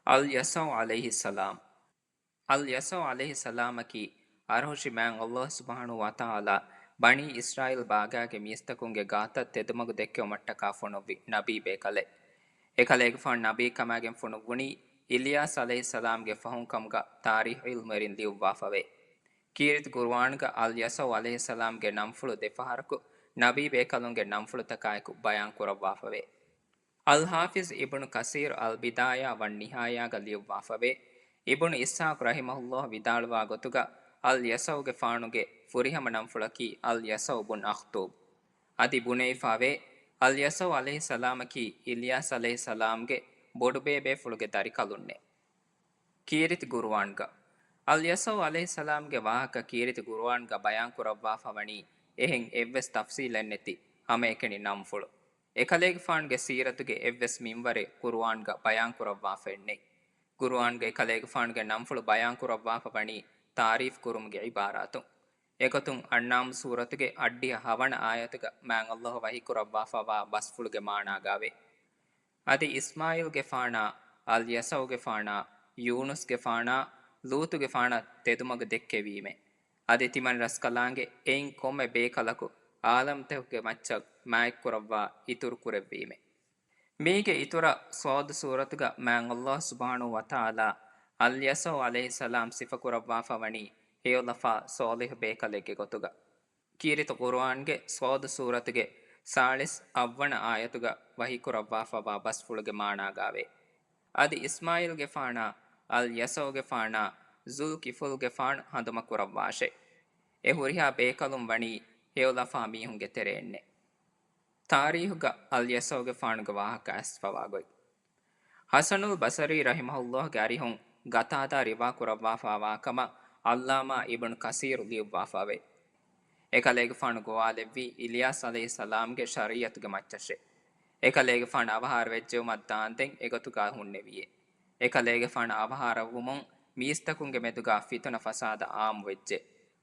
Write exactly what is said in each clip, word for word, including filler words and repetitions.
އަލްޔަސައު ޢަލައިހިއްސަލާމް. އަލްޔަސައު ޢަލައިހިއްސަލާމަކީ އަރުހުށި މާތް ﷲ ސުބްޙާނަހޫ ވަތަޢާލާ ބަނީ އިސްރާއީލް ބާގާގެ މީސްތަކުންގެ ގާތަށް ތެދުމަގު ދެއްކެވުމަށްޓަކާ ފޮނުއްވި ނަބީ ބޭކަލެއް. އެކަލޭގެފާނު ނަބީ ކަމާގެން ފޮނުއްވުނީ އިލްޔާސް ޢަލައިހިއްސަލާމްގެ ފަހުން ކަމުގަ ތާރީޚު ޢިލްމުވެރިން ލިޔުއްވާފަވޭ. ކީރިތި ޤުރުއާންގަ އަލްޔަސައު ޢަލައިހިއްސަލާމްގެ ނަންފުޅު ދެފަހަރަކު ނަބީ ބޭކަލުންގެ ނަންފުޅުތަކާއެކު ބަޔާން ކުރައްވާފަވޭ. އަލްޙާފިޒް އިބްނު ކަސީރު އަލްބިދާޔާ ވަންނިހާޔާގަ ލިޔުއްވާފަވޭ. އިބްނު އިސްޙާޤް ރަޙިމަހުﷲ ވިދާޅުވާ ގޮތުގަ އަލްޔަސައުގެފާނުގެ ފުރިހަމަ ނަންފުޅަކީ އަލްޔަސައު ބުން އަޚްޠޫބް. އަދި ބުނެވިފާވޭ، އަލްޔަސައު ޢަލައިހިއްސަލާމަކީ އިލްޔާސް ޢަލައިހިއްސަލާމްގެ ބޮޑުބޭބޭފުޅުގެ ދަރިކަލުންނޭ. ކީރިތި ޤުރުއާންގަ. އަލްޔަސައު ޢަލައިހިއްސަލާމްގެ ވާހަކަ ކީރިތި ޤުރުއާންގަ ބަޔާން ކުރައްވާފަ ވަނީ އެހެން އެއްވެސް ތަފްޞީލެއް ނެތި ހަމައެކަނި ނަންފުޅު. އެކަލޭގެފާނުގެ ސީރަތުގެ އެއްވެސް މިންވަރެއް ޤުރުއާންގަ ބަޔާން ކުރައްވާފައެއްނެތް. ޤުރުއާންގަ އެކަލޭގެފާނުގެ ނަންފުޅު ބަޔާން ކުރައްވާފަ ވަނީ ތާރީފް ކުރުމުގެ ޢިބާރާތުން. އެގޮތުން އަންޢާމް ސޫރަތުގެ އަށްޑިހަ ހަވަނަ އާޔަތުގަ މާތް ﷲ ވަޙީ ކުރައްވާފަވާ ބަސްފުޅުގެ މާނާގައވޭ. އަދި އިސްމާޢީލްގެފާނާ، އަލްޔަސައުގެފާނާ، ޔޫނުސްގެފާނާ، ލޫޠުގެފާނަށް ތެދުމަގު ދެއްކެވީމޭ. އަދި ތިމަން ރަސްކަލާނގެ އެއިން ކޮންމެ ބޭކަލަކު ޢާލަމްތަކުގެ މައްޗަށް މާތްކުރައްވާ އިތުރު ކުރެއްވީމޭ. މީގެ އިތުރަށް ޞާދު ސޫރަތުގަ މާތް ﷲ ސުބްޙާނަހޫ ވަތަޢާލާ އަލްޔަސައު ޢަލައިހިއްސަލާމް ޞިފަކުރައްވާފަ ވަނީ ހެޔޮލަފާ ޞާލިޙު ބޭކަލެއްގެ ގޮތުގަ. ކީރިތި ޤުރުއާންގެ ޞާދު ސޫރަތުގެ ސާޅީސް އަށްވަނަ އާޔަތުގަ ވަޙީކުރައްވާފަވާ ބަސްފުޅުގެ މާނާގައވޭ. އަދި އިސްމާޢީލްގެފާނާ، އަލްޔަސައުގެފާނާ، ޒުލްކިފުލްގެފާނު ހަނދުމަކުރައްވާށޭ. އެ ހުރިހާ ބޭކަލުން ވަނީ ހެޔޮލަފާ މީހުންގެ ތެރެއެއްނެ. ތާރީޚުގަ އަލްޔަސައުގެފާނުގެ ވާހަކަ އައިސްފަވާ ގޮތް. ޙަސަނުލް ބަޞަރީ ރަޙިމަހުﷲގެ އަރިހުން ގަތާދާ ރިވާ ކުރައްވާފާވާކަމަށް ޢައްލާމާ އިބްނު ކަސީރު ލިޔުއްވާފަވޭ. އެކަލޭގެފާނު ގޮވާލެއްވީ އިލްޔާސް ޢަލައިހިއްސަލާމްގެ ޝަރީޢަތުގެ މައްޗަށޭ. އެކަލޭގެފާނު އަވަހާރަވެއްޖެއުމަށް ދާންދެން އެގޮތުގަ ހުންނެވިއޭ. އެކަލޭގެފާނު އަވަހާރަވުމުން މީސްތަކުންގެ މެދުގަ ފިތުނަ ފަސާދަ ޢާއްމުވެއްޖެ.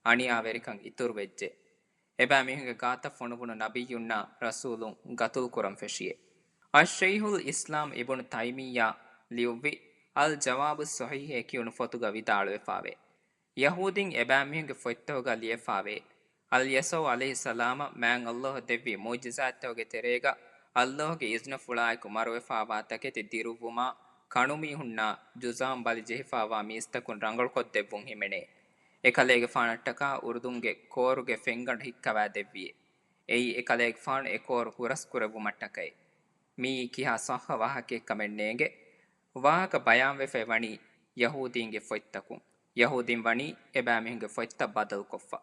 އަނިޔާވެރިކަން އިތުރުވެއްޖެ. އެބައިމީހުންގެ ގާތަށް ފޮނުވުނު ނަބިއްޔުންނާ ރަސޫލުން ގަތުލުކުރަން ފެށިއޭ. އައްޝައިޚުލް އިސްލާމް އިބްނު ތައިމިއްޔާ ލިޔުއްވި އަލް ޖަވާބު ޞަޙީޙޭ ކިޔުނު ފޮތުގަ ވިދާޅުވެފާވޭ. ޔަހޫދީން އެބައިމީހުންގެ ފޮތްތަކުގަ ލިޔެފާވޭ. އަލްޔަސައު ޢަލައިހިއްސަލާމަށް މާތް ﷲ ދެއްވި މުޢުޖިޒާތްތަކުގެ ތެރޭގަ ﷲގެ އިޒްނަފުޅާއެކު މަރުވެފާވާ ތަކެތި ދިރުއްވުމާ ކަނުމީހުންނާ ޖުޒާމް ބަލި ޖެހިފާވާ މީސްތަކުން ރަނގަޅުކޮށްދެއްވުން ހިމެނޭ. އެކަލޭގެފާނަށްޓަކާ އުރުދުންގެ ކޯރުގެ ފެންގަނޑު ހިއްކަވާ ދެއްވިއޭ. އެއީ އެކަލޭގެފާނު އެކޯރު ހުރަސްކުރެއްވުމަށްޓަކައި. މިއީ ކިހާ ޞައްޙަ ވާހަކައެއްކަމެއް ނޭނގެ. ވާހަކަ ބަޔާންވެފައި ވަނީ ޔަހޫދީންގެ ފޮތްތަކުން. ޔަހޫދީން ވަނީ އެބައިމީހުންގެ ފޮތްތައް ބަދަލުކޮށްފަ.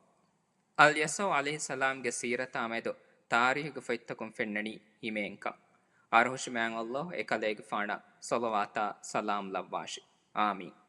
އަލްޔަސައު ޢަލައިހިއްސަލާމްގެ ސީރަތާ މެދު ތާރީޚުގެ ފޮތްތަކުން ފެންނަނީ ހިމޭންކަން. އަރުހުށި މާތް ﷲ އެކަލޭގެފާނަށް ޞަލަވާތާ ސަލާމް ލައްވާށި. އާމީން.